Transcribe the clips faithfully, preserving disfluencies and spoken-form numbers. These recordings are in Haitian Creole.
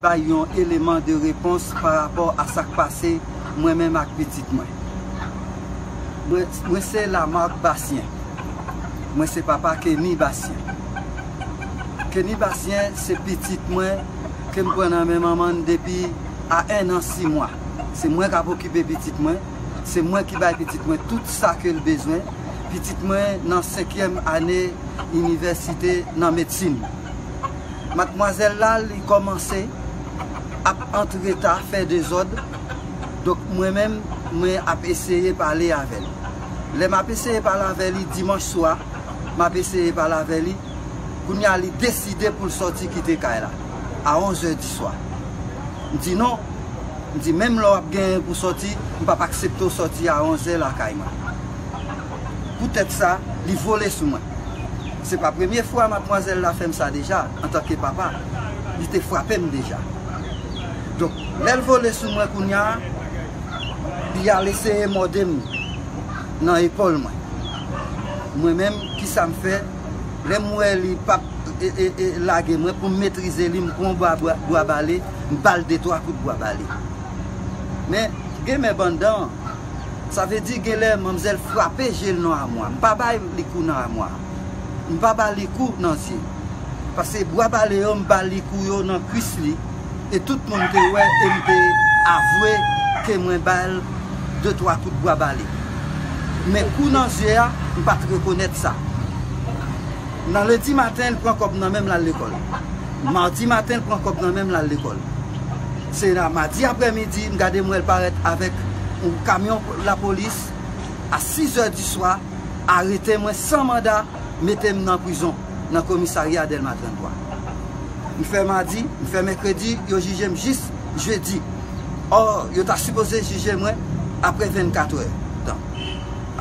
bay yon eleman de repons pa rapò a sa k pase mwen menm ak pitit mwen. Mwen, mwen se Lamarck Bastien. Mwen se papa Kenny Bastien. Kenny Bastien se pitit mwen ke m pran nan men manman l depi a en an sis mwa. Se mwen k ap okipe pitit mwen. Se mwen ki bay pitit mwen tout sa ke l bezwen. Pitit mwen nan senkyèm ane inivèsite nan medsin. Matmwazèl la, li kòmanse ap antreta, fè dezòd. Donk, mwen menm, mwen ap eseye pale avè l. Lè m ap eseye pale avè li dimanch swa, m ap eseye pale avè li. Kounye a, li deside pou l sòti kite kay la a onz è di swa. M di non. M di, menm lè w ap genyen pou sòti, m p ap aksepte w sòti a onz è lakay mwen. Poutèt sa, li vole sou mwen. Se pa premye fwa matmwazèl la fè m sa deja, antanke papa. Li te frape m deja. Donk, lè l vole sou mwen kounye a, li al eseye mòde m nan epòl mwen. Mwen menm, kisa m fè? Lè m wè li p ap e, e, e, lage mwen pou m metrize li, m pran bwa, bwa, bwa bale, m ba l de twa kout bwa bale. Men, gen men bandan, sa vle di gen lè manmzèl frape je l nan amwa. M pa bay li kou nan amwa. M pa ba li kou nan zye. Paske bwa bale yo, m ba li kou yo nan kwis li. E tout moun te wè e m te avwe ke mwen ba l de twa kout bwa bale. Men kou nan zye a, m pa t rekonèt sa. Nan lendi maten, l pran kòb nan men m, l al lekòl. Madi maten, l pran kòb nan men m, l al lekòl. Se la madi aprèmidi, m gade m wè l parèt avèk yon kamyon lapolis a sis è di swa, arete mwen san manda, mete m nan prizon, nan komisarya Dèlma trannntwa. M fè madi, m fè mèkredi, yo jije m jis jedi. Ò, yo ta sipoze jije mwen apre vennkat è tan.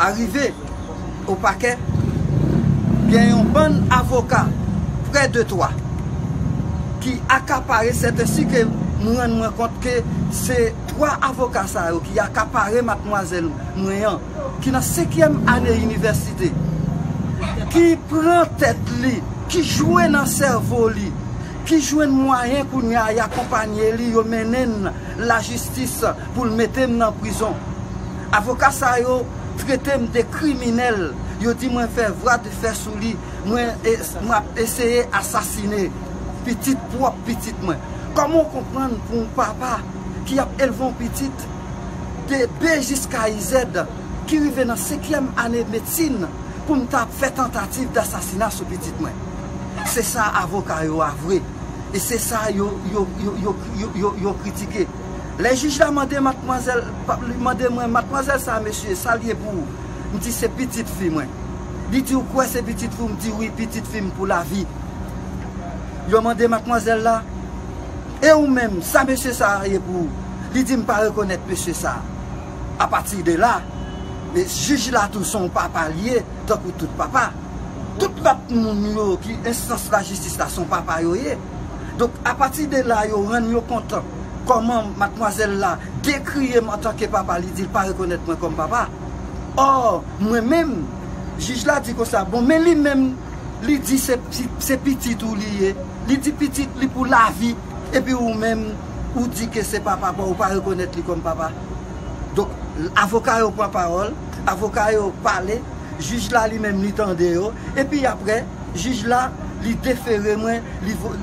Arive o pakè, gen yon bann avoka, prè de twa, ki akapare, sèt ensi ke m rann mwen kont ke se twa avoka sa yo ki akapare matmwazèl mwen an, ki nan senkyèm ane inivèsite, ki pran tèt li, ki jwe nan sèvo li, ki jwenn mwayen kounye a y akonpanye li, yo mennen l lajistis pou l mete m nan prizon. Avoka sa yo trete m de kriminèl, yo di mwen fè vwa de fè sou li, mwen e, m ap eseye asasine pitit, pwòp pitit mwen. Kòman w konprann pou yon papa ki ap elve yon pitit de B jiska Z, ki rive nan senkyèm ane medsin, pou m ta ap fè tantativ dasasina sou pitit mwen? Se sa avoka yo avwe. E se sa yo, yo, yo, yo, yo, yo, yo kritike. Lè jij la mande matmwazèl, pa, li mande mwen, "Matmwazèl sa, mesye, sa l ye pou ou?" M di, "Se pitit fi mwen." Li di, "Ou kwè se pitit fi w?" M di, "Wi, pitit fi m pou lavi." Yo mande matmwazèl la, "E ou menm, sa mesye sa a ye pou ou?" Li di, "M pa rekonèt mesye sa a." Apati de la, e jij la tou se yon papa l ye, tankou tout papa. Tout lòt moun yo ki enstans lajistis la se yon papa yo ye. Donk, apati de la, yo rann yo kont kòman matmwazèl la dekriye m antanke papa, li di l pa rekonèt mwen kòm papa. Ò, mwen menm, jij la di konsa, bon, men li menm, li di se, se, se pitit ou li ye. Li di pitit li pou lavi. Epi ou menm, ou di ke se papa pa w, ou pa rekonèt li kòm papa. Donk, avoka yo pran pawòl, avoka yo pale, jij la li menm li tande yo, epi apre, jij la, li defere mwen, li vo-,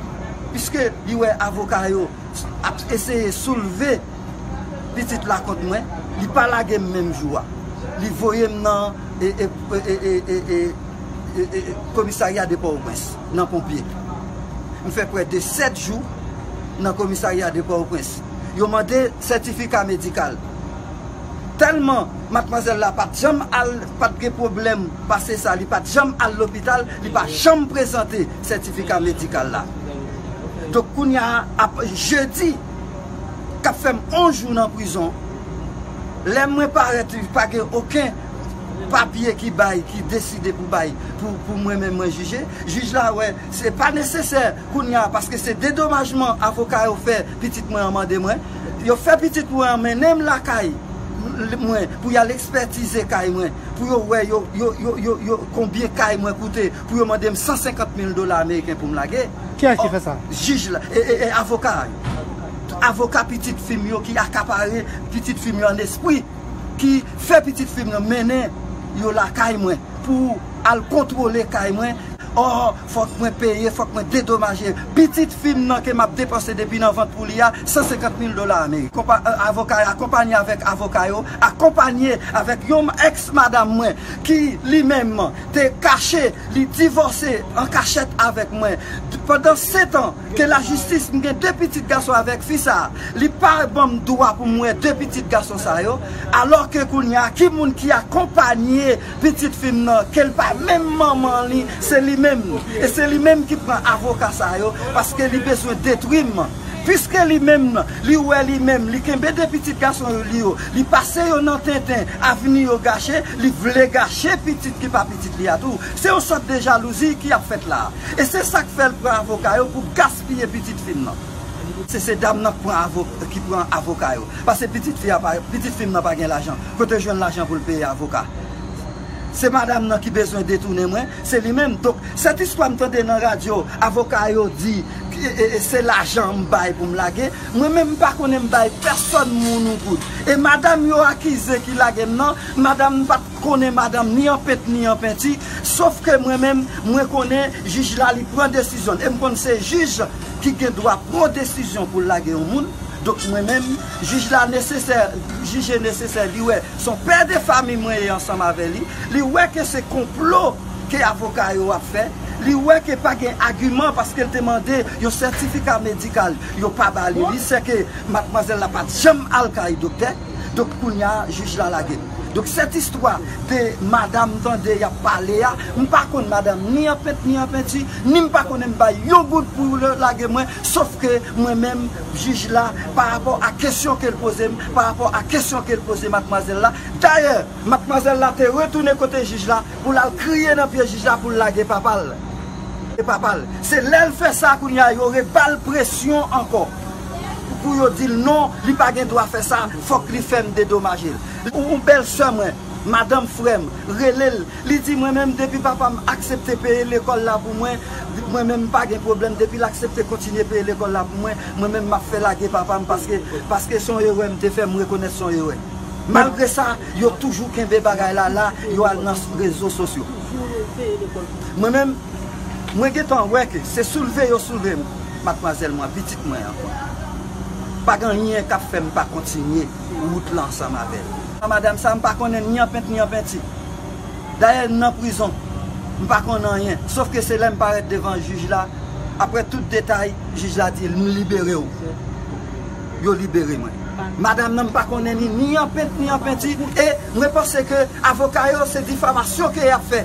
piske li wè avoka yo ap eseye soulve pitit la kont mwen, li pa lage m menm jou a. Li voye m nan, e, e, e, e, e, e, e, e, komisarya de Pòtoprens, nan ponpye. M fè prè de sèt jou nan komisarya de Pòtoprens. Yo mande sètifika medikal. Tèlman matmwazèl la pa t janm al, pa t gen pwoblèm pase sa, li pa t janm al lopital, li pa janm prezante sètifika medikal la. Donk, kounye a, ap, jedi, k ap fè m onz jou nan prizon, lè mwen parèt, pa gen okenn papye ki bay, ki deside pou bay, pou, pou mwen menm mwen jije. Jij la wè, se pa nesesè kounye a, paske se dedomajman avoka yo fè pitit mwen an mande mwen. Yo fè pitit mwen an mennen m lakay mwen, pou y al ekspètize kay mwen, pou yo wè yo, yo, yo, yo, yo, konbyen kay mwen koute, pou yo mande m san senkant mil dola ameriken pou m lage. Kiyès ki fè sa? Jij la, e, e, e avoka yo. Avoka pitit fi m yo ki akapare pitit fi m yo an espri, ki fè pitit fi m yo mennen yo lakay mwen pou al kontwole kay mwen. Ò, fòk mwen peye, fòk mwen dedomaje pitit fi m nan ke m ap depanse depi nan vant pou li a, san senkant mil dola ameriken. Konpa-, eh, avoka yo akonpanye avèk avoka yo, akonpanye avèk yon èks madanm mwen ki li menm te kache, li divòse an kachèt avèk mwen. Pandan sèt an ke lajistis, m gen de pitit gason avèk fi sa a, li pa ban m dwa pou m wè de pitit gason sa yo, alò ke kounye a, ki moun ki akonpanye pitit fi m nan, ke l pa menm manman li, se li menm. E se li menm ki pran avoka sa yo, paske li bezwen detwi m. Piske li menm, li wè li menm, li kenbe de pitit gason yo, li yo, li pase yo nan tenten, avni yo gache, li vle gache pitit ki pa pitit li a tou. Se yon sòt de jalouzi ki ap fèt la. E se sa k fè l pran avoka yo pou gaspiye pitit fi m nan. Se, se dam nan k pran avo-, ki pran avoka yo. Paske pitit fi a pa, pitit fi m nan pa gen lajan. Kote l jwenn lajan pou l peye avoka? Se madanm nan ki bezwen detounen mwen, se li menm. Donk, sèt istwa m tande nan radyo, avoka yo di, e, e, e, se lajan m bay pou m lage. Mwen menm, m pa konnen m bay pèsòn moun yon goud. E madanm yo akize ki lage m nan, madanm m pa t konnen madanm ni an pent ni an penti, sof ke mwen menm, mwen konnen jij la, li pran desizyon l. E m konn se jij ki gen dwa pran desizyon pou l lage yon moun. Donk mwen menm, jij la nesesè, jije nesesè, li wè se yon pè de fanmi mwen ye ansanm avè li, li wè ke se konplo ke avoka yo ap fè, li wè ke pa gen agiman paske l te mande yon sètifika medikal, yo pa ba li li, se ke madmwazèl la pa t janm al kay doktè. Donk kounye a, jij la lage m. Donk sèt istwa de madanm m tande y ap pale a, m pa konn madanm ni an pent ni an penti, ni m pa konnen m bay yon goud pou yo lage mwen, sof ke mwen menm, jij la, pa rapò a kesyon ke l poze m, pa rapò a kesyon ke l poze madmwazèl la. Dayè, madmwazèl la te retounen kote jij la pou l al kriye nan pye jij la pou l lage papa l. E papa l. Se lè l fè sa kounye a yo reba l presyon ankò. Pou yo di l non, li pa gen dwa fè sa, fòk li fè m dedomaje l. Yon, yon bèl sè mwen, madanm frè m, rele l, li di mwen menm depi papa m aksepte peye lekòl la pou mwen, mwen menm m pa gen pwoblèm, depi l aksepte kontinye peye lekòl la pou mwen, mwen menm m ap fè lage papa m paske, paske se yon erè m te fè, m rekonèt se yon erè. Malgre sa, yo toujou kenbe bagay la la, yo al nan rezo sosyo. Mwen menm, mwen gentan wè ke se soulve yo soulve m, madmwazèl mwen, pitit mwen an. Pa gen anyen k ap fè m pa kontinye wout la ansanm avè l. Madanm sa, m pa konnen ni an pent ni an penti. Dayè, m nan prizon, m pa konn anyen. Sof ke se lè m parèt devan jij la, apre tout detay, jij la di m libere w. Yo libere mwen. Madanm nan, m pa konnen ni, ni an pent, ni an penti. E mwen panse ke avoka yo, se difamasyon ke y ap fè.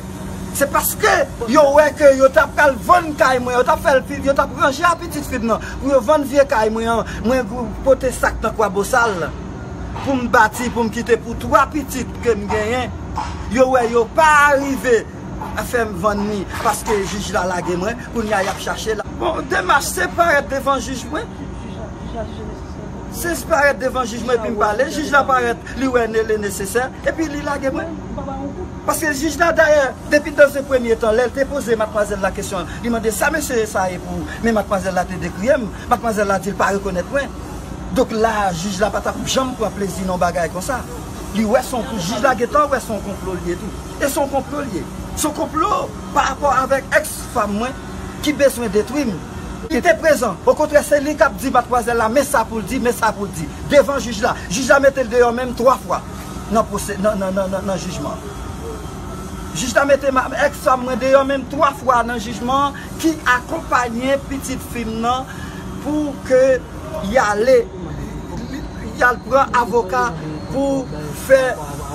Se paske yo wè ke yo t ap pral vann kay mwen, yo t ap fè l pi, yo t ap ranje a pitit fi m nan, pou yo vann vye kay mwen an, mwen pote sak nan Kwabosal pou m bati, pou m kite pou twa pitit ke m genyen. Yo wè yo pa rive fè m vann ni, paske jij la lage mwen, kounye a y ap chache la. Bon, demach se parèt devan jij mwen. Se parèt devan jij mwen epi m pale, jij la parèt, li wè ne-, le nesesè, epi li lage mwen. Paske jij la, dayè, depi dan se premye tan, lè l te poze madmwazèl la kesyon, li mande sa mesye sa ye pou ou, men madmwazèl la te dekriye m, madmwazèl la di l pa rekonèt mwen. Donk la, jij la pa t ap janm pran plezi nan bagay konsa. Li wè se yon, jij la gentan wè se yon konplo l ye tou. E se yon konplo l ye. Se yon konplo pa rapò avèk èks fanm mwen ki bezwen detwi m. Li te prezan. Okontrè, se li k ap di madmwazèl la, men sa pou l di, men sa pou l di. Devan jij la. Jij la mete l deyò menm twa fwa nan pwose-, nan, nan, nan, nan, nan jijman an. Jij la mete ma-, èks fanm mwen deyò menm twa fwa nan jijman an, ki akonpanye pitit fi m nan pou ke y ale, y al pran avoka pou fè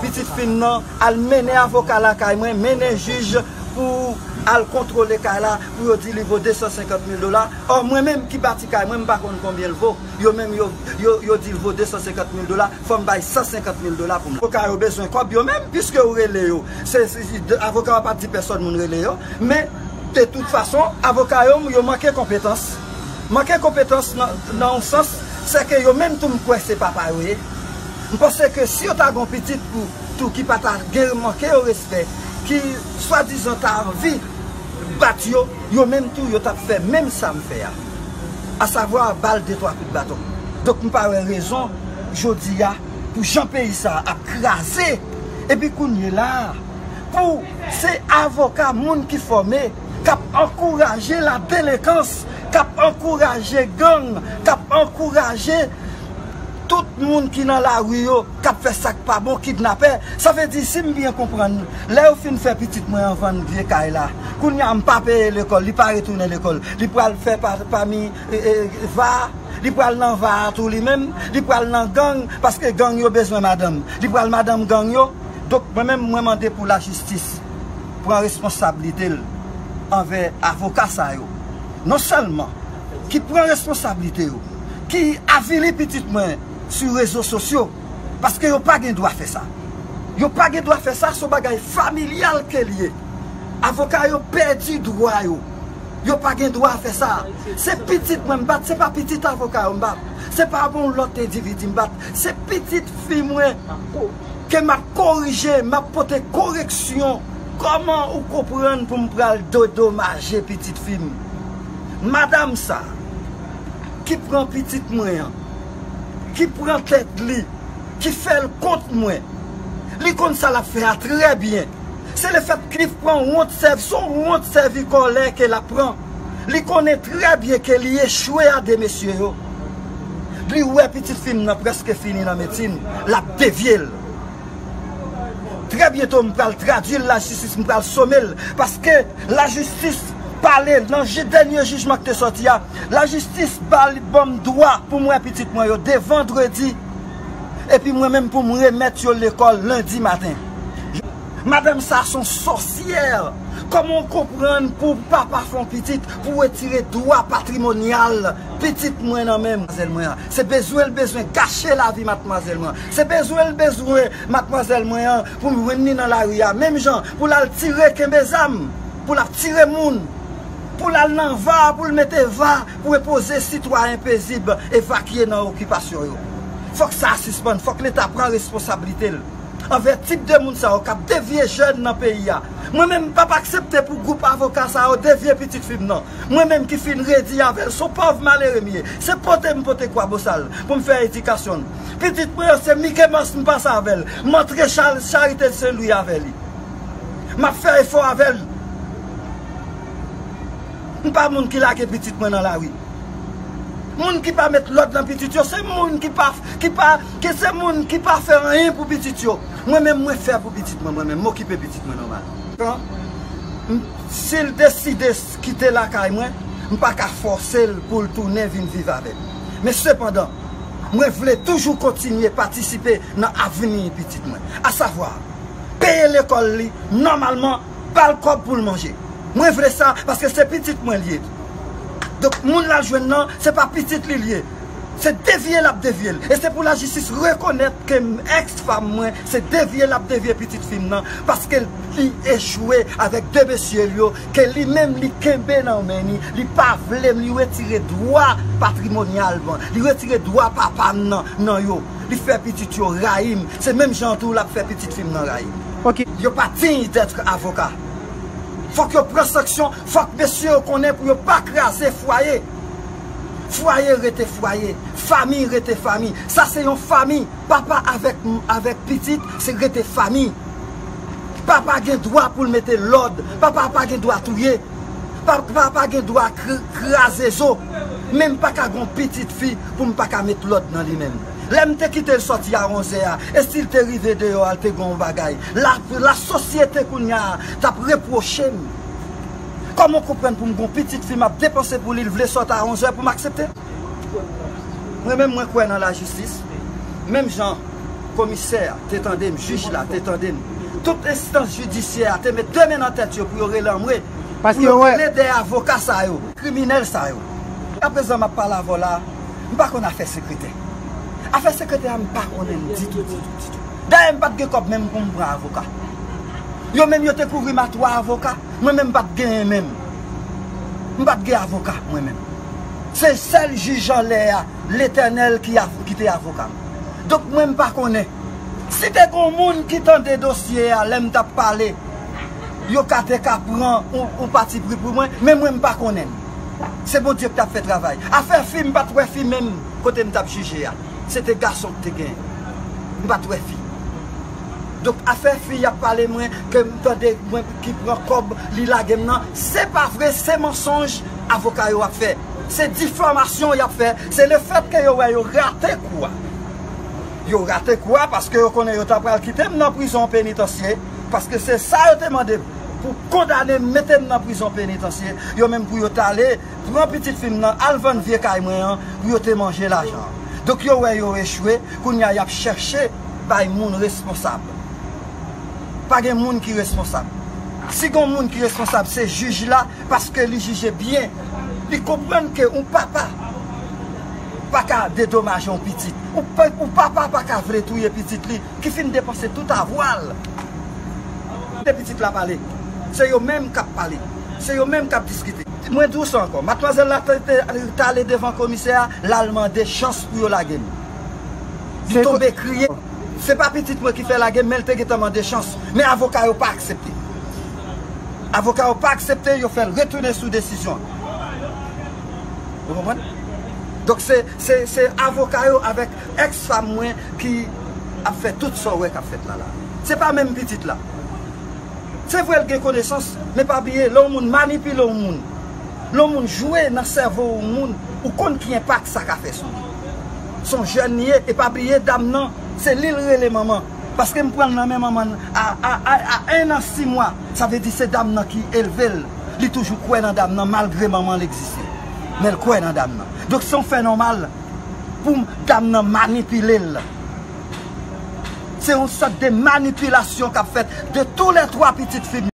pitit fi m nan al mennen avoka lakay mwen, mennen jij pou al kontwole kay la, pou yo di li vo de san senkant mil dola. Ò, mwen menm ki bati kay mwen, m pa konn konbyen l vo. Yo menm, yo, yo, yo di l vo de san senkant mil dola, fò m bay san senkant mil dola pou m. Avoka yo bezwen kòb yo menm, piske ou rele yo. Se, se, se, avoka yo pa di pèsòn moun rele yo, men de tout fason, avoka yo, yo manke konpetans. Manke konpetans nan, nan yon sans, se ke yo menm tou m kwè se papa yo ye. M panse ke si yo ta gon pitit pou, tou ki pa ta gen manke yo respè, ki swadizan ta anvi bat yo, yo menm tou yo t ap fè menm sa m fè a. Asavwa ba l de twa kout baton. Donk, m pa wè rezon, jodi a, pou jan peyi sa a ap kraze. Epi kounye la a, pou se avoka, moun ki fòme, k ap ankouraje ladelekans, k ap ankouraje gang, k ap ankouraje tout moun ki nan lari yo, k ap fè sa k pa bon, kidnapè. Sa vle di, si m byen konprann, lè yo fin fè pitit mwen an vann vye kay la, kounye a m pa peye lekòl, li pa retounen lekòl, li pral fè pa, pami, e, e, va, li pral nan va a tou li menm, li pral nan gang, paske gang yo bezwen madanm. Li pral madanm gang yo. Donk, mwen menm, mwen mande pou lajistis pran responsablite l anvè avoka sa yo. Non sèlman ki pran responsablite yo, ki avili pitit mwen sou rezo sosyo, paske yo pa gen dwa fè sa. Yo pa gen dwa fè sa, se yon bagay familyal ke l ye. Avoka yo pèdi dwa yo. Yo pa gen dwa fè sa. Se pitit mwen m bat, se pa pitit avoka yo m bat. Se pa yon lòt endividi m bat. Se pitit fi mwen ke m ap korije, m ap pote koreksyon. Kòman ou konprann pou m pral dedomaje pitit fi m? Madanm sa, ki pran pitit mwen an, ki pran tèt li, ki fè l kont mwen, li konn sa l ap fè a trè byen. Se lefèt ke li pran wont sèvi, se yon wont sèvi kòlè ke l ap pran. Li konnen trè byen ke li echwe a de mesye yo. Li wè pitit fi m nan prèske fini nan medsin, l ap devye l. Trè byento, m pral tradui l lajistis, m pral some l, paske lajistis pale nan ji-, dènye jijman ki te sòti a. Lajistis ba li, ban m dwa pou m wè pitit mwen yo de vandredi, epi mwen menm pou m remèt yo lekòl lendi maten. Madanm sa se yon sòsyè. Kòman w konprann pou papa fè yon pitit, pou w retire dwa patrimonyal pitit mwen nan men manmzèl mwen an? Se bezwen l bezwen gache lavi matmwazèl mwen an. Se bezwen l bezwen matmwazèl mwen an pou m jwenn li nan lari a. Menm jan pou l al tire, kenbe zam, pou l ap tire moun, pou l al nan va, pou l mete va, pou enpoze sitwayen pezib evakye nan okipasyon yo. Fòk sa a sispann, fòk Leta pran responsablite l anvè tip de moun sa yo k ap devye jèn nan peyi a. Mwen menm, m p ap aksepte pou gwoup avoka sa yo devye pitit fi m nan. Mwen menm ki fin redi avè l, se yon pòv malere m ye. Se pote m pote kwa bosal pou m fè edikasyon l. Pitit mwen yo, se Mickey Mouse m pase avè l. M antre cha-, Charite Sen Lwi avè li. M ap fè efò avè l. M pa moun ki lage pitit mwen nan lari. Moun ki pa met lòd nan pitit yo, se moun ki pa, ki pa, ki se moun ki pa fè anyen pou pitit yo. Mwen menm, mwen fè pou pitit mwen, mwen menm, m okipe pitit mwen nòmal. Kan, m, si l deside s-, kite lakay mwen, m pa ka fòse l pou l tounen vin viv avè m. Men sepandan, mwen vle toujou kontinye patisipe nan avni pitit mwen. Asavwa, peye lekòl li nòmalman, ba l kòb pou l manje. Mwen vle sa paske se pitit mwen l ye. Donk, moun l al jwenn nan, se pa pitit li l ye. Se devye l ap devye l. E se pou lajistis rekonèt ke m, èks fanm mwen, se devye l ap devye pitit fi m nan, paske li echwe avèk de mesye l yo, ke li menm li kenbe nan men li, li pa vle m, li retire dwa patrimonyal mwen, li retire dwa papa m nan, nan yo. Li fè pitit yo rayi m. Se menm jan tou l ap fè pitit fi m nan rayi m. Ok. Yo pa digne d'être avoka. Fòk yo pran sanksyon, fòk mesye yo konnen pou yo pa kraze fwaye. Fwaye rete fwaye, fanmi rete fanmi. Sa se yon fanmi. Papa avèk, avèk pitit, se rete fanmi. Papa gen dwa pou l mete lòd. Papa pa gen dwa touye. Papa pa gen dwa kr-, kraze zo. Men m pa ka gon pitit fi pou m pa ka met lòd nan li menm. Lè m te kite l sòti a onzè a, e si l te rive deyò a, l te gon bagay, la, lasosyete kounye a t ap repwoche m. Kòman w konprann pou m gon pitit fi m ap depanse pou li, l vle sòt a onzè pou m aksepte? Mwen menm, mwen kwè nan lajistis. Menm jan komisè a te tande m, jij la te tande m, tout enstans jidisyè a te met de men nan tèt yo pou yo rele anmwe, pou yo rele de avoka sa yo, kriminèl sa yo. Aprezan m ap pale avè w la, m pa konn afè sekretè. Afè sekretè a, m pa konnen l ditou, ditou, ditou. Dayè, m pa t gen kòb menm pou m pran avoka. Yo menm, yo te kouvri m a twa avoka. Mwen menm m pa t genyen menm. M pa t gen avoka, mwen menm. Se sèl jij anlè a, Letènèl, ki av-, ki te avoka m. Donk, mwen m pa konnen. Si te gen yon moun ki tande dosye a, lè m t ap pale, yo ka te ka pran yon, yon patipri pou mwen, men mwen m pa konnen l. Se Bondye ki t ap fè travay. Afè fi, m pa t wè fi menm. Kote m t ap jije a, se te gason ki te genyen. M pa t wè fi. Donk, afè fi y ap pale mwen, ke m tande mwen ki pran kòb, li lage m nan, se pa vre, se mansonj avoka yo ap fè. Se difamasyon y ap fè. Se lefètke yo wè yo rate kou a. Yo rate kou a paske yo konnen yo ta pral kite m nan prizon penitansye, paske se sa yo te mande m, pou kondane m, mete m nan prizon penitansye. Yo menm pou yo t ale pran pitit fi m nan, al vann vye kay mwen an, pou yo te manje lajan an. Donk, yo wè yo echwe, kounye a y ap chèche bay moun responsab. Pa gen moun ki responsab. Si gen moun ki responsab, se jij la, paske li jije byen. Li konprann ke yon papa pa ka dedomaje yon pitit. Yon pa-, yon papa pa ka vle touye pitit li, ki fin depanse tout avwa l. Kite pitit la pale. Se yo menm k ap pale. Se yo menm k ap diskite. Mwen di w sa ankò. Madmwazèl la te, te, t ale devan komisè a, l al mande chans pou yo lage m. Li tonbe kriye. Se pa pitit mwen ki fè lage m, men l te gentan mande chans. Men avoka yo pa aksepte. Avoka yo pa aksepte, yo fè l retounen sou desizyon. Ou konprann? Donk, se, se, se avoka yo avèk èks fanm mwen ki ap fè tout sa w wè k ap fèt la la. Se pa menm pitit la. Se vre l gen konesans, men pa bliye, lè yon moun manipile yon moun, lè yon moun jwe nan sèvo yon moun, ou konn ki enpak sa ka fè sou li. Se yon jèn li ye, e pa bliye dam nan, se li l rele manman. Paske m pran l nan men manman l a, a, a, a en an sis mwa. Sa vle di se dam nan ki elve l. Li toujou kwè nan dam nan malgre manman l egziste. Men l kwè nan dam nan. Donk se yon fè nòmal pou dam nan manipile l. Se yon sòt de manipilasyon k ap fèt de tou lè twa pitit fi m.